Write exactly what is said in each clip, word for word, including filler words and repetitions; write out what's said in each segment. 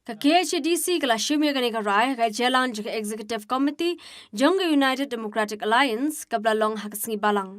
Ka K H A D C ka la shim ïa kane ka rai ha ka jingïalang jong ka Executive Committee jong ka United Democratic Alliance kaba la long ha ka sngi Balang.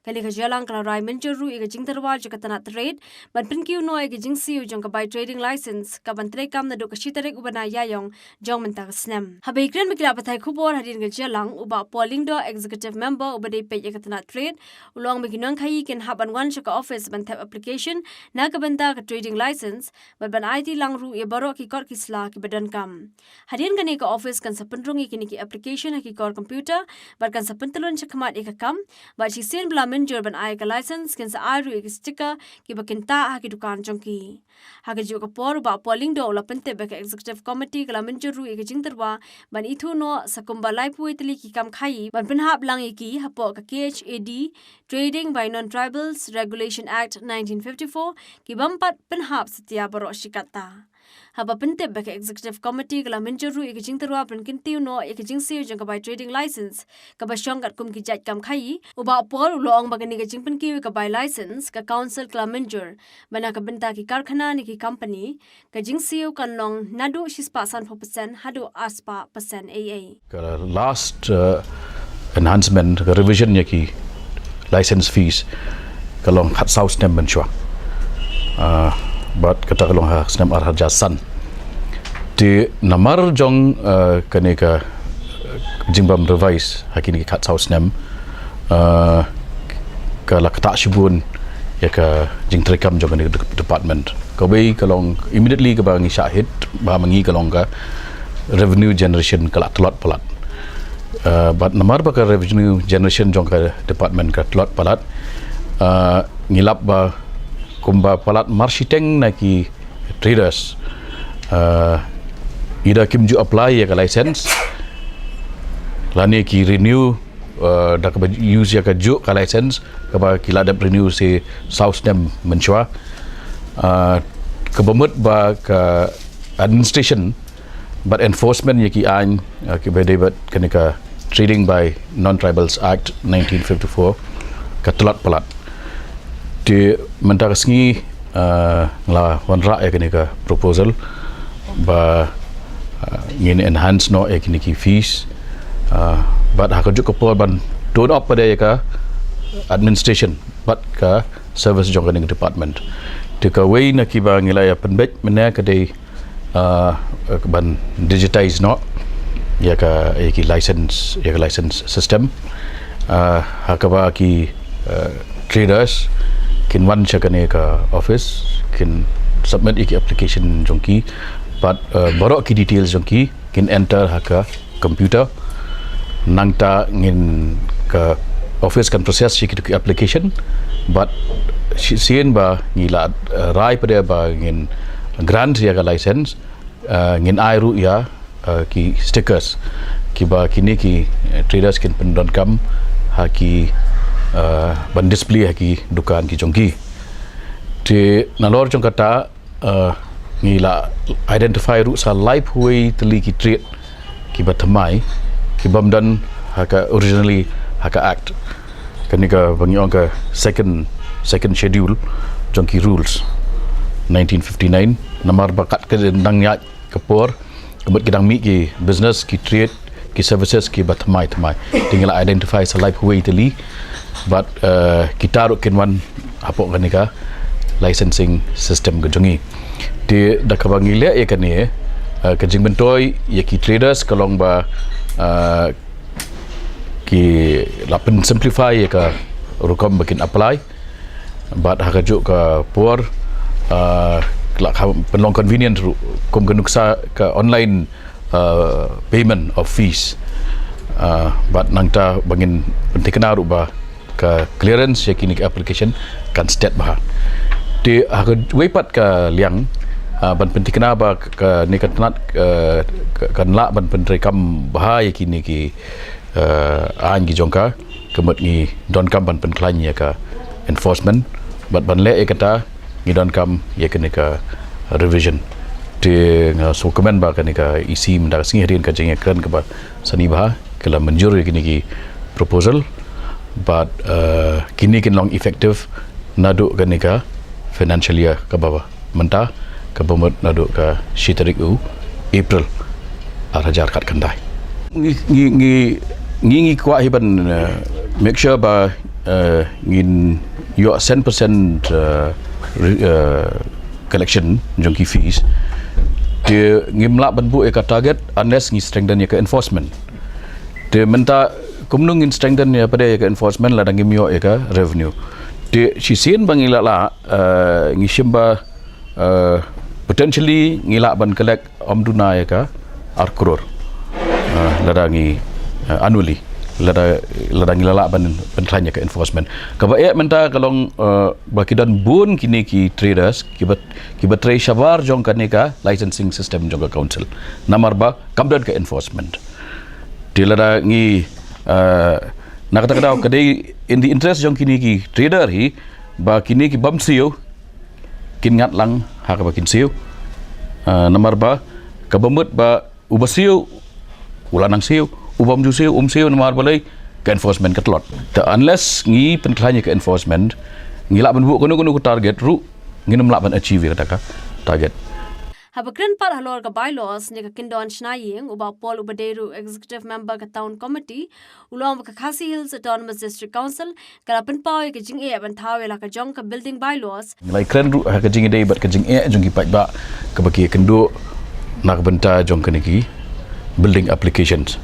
Kane ka jingïalang ka la rai mynjur ruh ïa ka jingtyrwa jong ka tnat trade ban pynkiew noh ïa ka jingsiew jong ka bai trading license kaban treikam naduh ka shi tarik u bnai Ïaïong jong mynta ka snem. Haba ïakren bad ki lad pathai khubor hadien ka jingïalang, u Bah Paul Lyngdoh, Executive Member uba dei peit ïa ka tnat trade, u la ong ba ki nongkhaïi kin hap ban wan sha ka office ban thep application na ka bynta ka trading license bad ban aiti lang ruh ïa baroh ki kot ki sla kiba donkam. Hadien kane ka office kan sa pynrung ïa kine ki application ha ki kor computer bad kan sa pyntyllun shakhmat ïa ka kam, bad shisien ba la mynjur ban ai ka license kin sa ai ruh ïa ki sticker kiba kin tah ha ki dukan jong ki. Ha kajuh ka por, u Bah Paul Lyngdoh u la pyntip ba ka Executive Committee ka la mynjur ruh ïa ka jingtyrwa ban ithuh noh sa kumba laiphew tylli ki kam khaïi ban pynhap lang ïa ki hapoh ka K H A D, Trading by Non-Tribals Regulation Act nineteen fifty-four, ki bym pat pynhap satia baroh shi katta. Haba pyntip ba ka Executive Committee ka la mynjur ruh ïa ka jingtyrwa ban kyntiew noh ïa ka jingsiew jong ka bai trading license kaba shong katkum ki jait kam khaïi, u Bah Paul u la ong ba kane ka jingpynkiew ïa ka bai license ka Council ka la mynjur, bad na ka bynta ki karkhana ne ki company, ka jingsiew kan long naduh shispah sanphew percent haduh arspah percent ei ei. Ka last, uh, enhancement, ka revision ïa ki license fees, ka long khatsaw snem mynshuwa. Uh, bad kata ka long ha snem ar hajar san. Te namar jong, uh, kane ka, uh, jingbym revise ha kine ki khatsaw snem, uh, ka la ktah shibun ïa ka jingtreikam jong kane ka de-, department. Kawei ka long immediately kaba ngi shah hit, ba ma ngi ka long ka revenue generation ka la tlot palat. Uh, bad namar ba ka revenue generation jong ka department ka tlot palat, uh, ngi lap ba kumba palat marshiteng na ki traders, uh, ida kim ju apply ïa ka license lane ki renew, uh, da kaba use ïa kajuh ka license kaba ki la dep renew shi saw snem mynshuwa. Uh, kaba mut ba ka administration bad enforcement ïa ki aiñ, uh, kiba dei bad kane ka Trading by Non-Tribals Act nineteen fifty-four ka tlot palat. Te mynta ka sngi, uh, nga la wanrah ïa kane ka proposal ba, uh, ngin enhance noh ïa kine ki fees, uh, bad ha kajuh ka por ban tone up pat ïa ka administration bad ka service jong kane ka department. Te kawei na kiba ngi la ïa pynbeit mynne ka dei, uh, ban digitize noh ïa ka, ïa ki license, ïa ka license system. Uh, ha kaba ki, uh, traders kin wan sha kane ka office, kin submit ïa ki application jong ki, bad, uh, baroh ki details jong ki kin enter ha ka computer. Nangta ngin, ka office kan process ïa ki, ki application, bad shi-, shisien ba ngi la, uh, rai pat ba ngin grant ïa ka license, uh, ngin ai ruh ïa, uh, ki stickers kiba kine ki, uh, traders kin pyndonkam ha ki, uh, ban display ha ki dukan ki jong ki. Te nalor jong kata, uh, ngi la identify ruh sa laiphew tylli ki trade kiba thymmai, kibym don ha ka originally ha ka act. Kane kaba ngi ong ka second, second schedule jong ki rules nineteen fifty-nine, namar ba kat ka dang ïaid ka por, ka mut ki dang mih ki business, ki trade, ki services kiba thymmai thymmai. Te ngi la identify sa laiphew tylli, bad, uh, kita ruh kin wan hapoh kane ka licensing system ka jong ngi. Te da kaba ngi leh ïa kane, uh, ka jingmyntoi ïa ki traders ka long ba, uh, ki la pyn simplify ïa ka rukom ba kin apply. Bad ha kajuh ka por, uh, la ka pynlong convenient ruh kum ka nuksa ka online, uh, payment of fees. Uh, bad nangta ba ngin pynthikna ruh ba ka clearance ïa kine ki application kan stet bha. Te ha kawei pat ka liang, uh, ban pynthikna ba kane ka tnat, uh, ka, kan lah ban pyntreikam bha ïa kine ki, uh, aiñ ki jong ka, ka mut ngi donkam ban pynkhlaiñ ïa ka enforcement, bad ban leh ïa kata ngi donkam ïa kane ka revision. Te nga sngewkmen ba kane ka E C mynta ka sngi hadien ka jingïakren kaba sani bha, ka la mynjur ïa kine ki proposal, bad, uh, kine kin long effective naduh kane ka financial year kaba mynta, kaba mut naduh ka shi tarik u April ar hajar khatkhyndai. Ngi ngi ngi ngi ngi kwah hi ban, eh, make sure ba, eh, ngin ïoh cent percent, eh, re- eh, collection jong ki fees. Te ngim lah ban buh ïa ka target unless ngi strengthen ïa ka enforcement. Te mynta kumno ngin strengthen ïa pat ïa ka enforcement lada ngim ïoh ïa ka revenue. Te shisien ba ngi lah lah, eh, ngi shim ba, eh, potentially ngi lah ban collect ym duna ïa ka ar klur. Eh, lada ngi, eh, annually lada lada ngi lah lah ban pynkhlaiñ ïa ka enforcement. Kaba eh mynta ka long, eh, ba ki don bun kine ki traders kiba kiba trei shabar jong kane ka licensing system jong ka council. Namar ba kam don ka enforcement. Te lada ngi, eh, na kata ka daw ka dei in the interest jong kine ki trader hi ba kine ki bym siew kin ngat lang ha kaba kin siew. Eh, namar ba kaba mut ba uba siew u la nang siew, u bym ju siew um siew namar balei ka enforcement ka tlot. Te unless ngi pynkhlaiñ ïa ka enforcement ngi lah ban buh kano kano ka target ruh ngin ym lah ban achieve ïa kata ka target. Haba kren pat halor ka bylaws ne ka kyndon shna ïing, u Bah Paul uba dei ruh executive member ka town committee u la ong ba ka Khasi Hills Autonomous District Council ka la pynpaw ïa ka jingeh ban thaw ïa la ka jong ka building bylaws. Ngi la ïakren ruh ha ka jingïadei bad ka jingeh jong ki paidbah kaba ki ïakynduh na ka bynta jong kine ki building applications.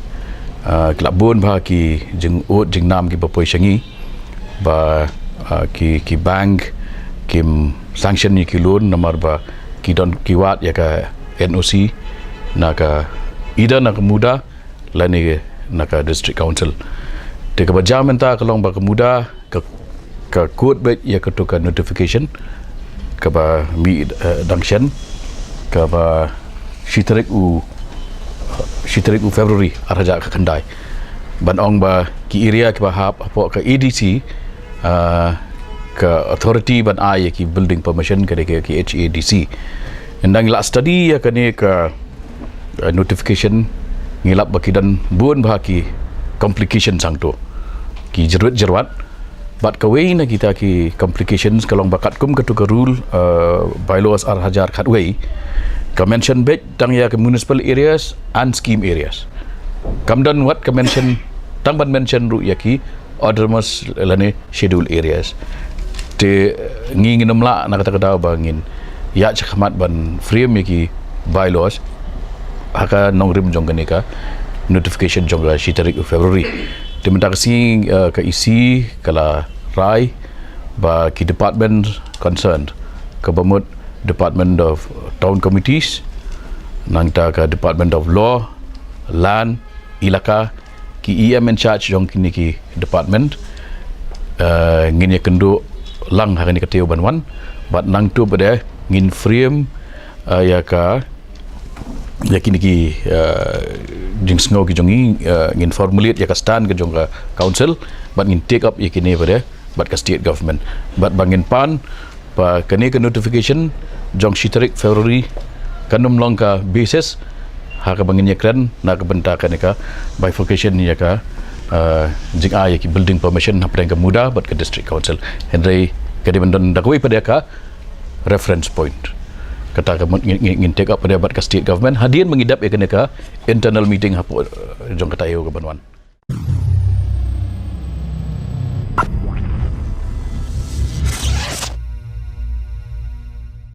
Ah, ki la bun bha ki jingud jingnam kiba poi sha ngi ba, ah, ki ki bank kim sanction ïa ki loan namar ba ki don ki wad ïa ka N O C na ka, either na ka MUDA lane na ka district council. Te kaba jia mynta ka long ba ka MUDA ka ka kut beit ïa katu ka notification kaba mih, eh, dang shen kaba shi tarik u shi tarik u February ar hajar khatkhyndai ban ong ba ki area kiba hap hapoh ka A D C, ah, ka authority ban ai ïa ki building permission ka dei ka ki H A D C. Ynda ngi la study ïa kane ka, eh, notification ngi lap ba ki don bun bha ki complication sangtu, ki jyrwit jyrwat. Bad kawei na kita ki complications ka long ba katkum katu ka rule, eh, bylaws ar hajar khatwei ka mention beit tang ïa ka municipal areas and scheme areas. Kam don wat ka mention tang ban mention ruh ïa ki autonomous lane schedule areas. Te ngi ngin ym lah na kata ka daw ba ngin ïaid shakhmat ban frame ïa ki bylaws ha ka nongrim jong kane ka notification jong ka shi tarik u February. Te mynta ka sngi, eh, ka E C ka la rai ba ki department concerned kaba mut Department of Town Committees, nangta ka Department of Law, Land, Elaka, ki E M in charge jong kine ki department, eh, ngin ïakynduh lang ha kane ka taïew ban wan bad nangtu bad eh ngin frame, eh, ïa ka ïa kine ki, eh, jingsngew ki jong ngi, eh, ngin formulate ïa ka stand ka jong ka council bad ngin take up ïa kine bad eh bad ka state government bad ba ngin pan ba kane ka notification jong shi tarik February kan ym long ka basis ha kaba ngin ïakren na ka bynta kane ka bifurcation ïa ka, eh, jingai ïa ki building permission hapdeng ka MUDA bad ka district council. Hynrei ka dei ban don da kawei pat ïa ka reference point. Kata ka mut ngin, ngin, ngin take up pat ïa bad ka state government hadien ba ngi dep ïa kane ka internal meeting hapoh, eh, jong ka taïew ka ban wan.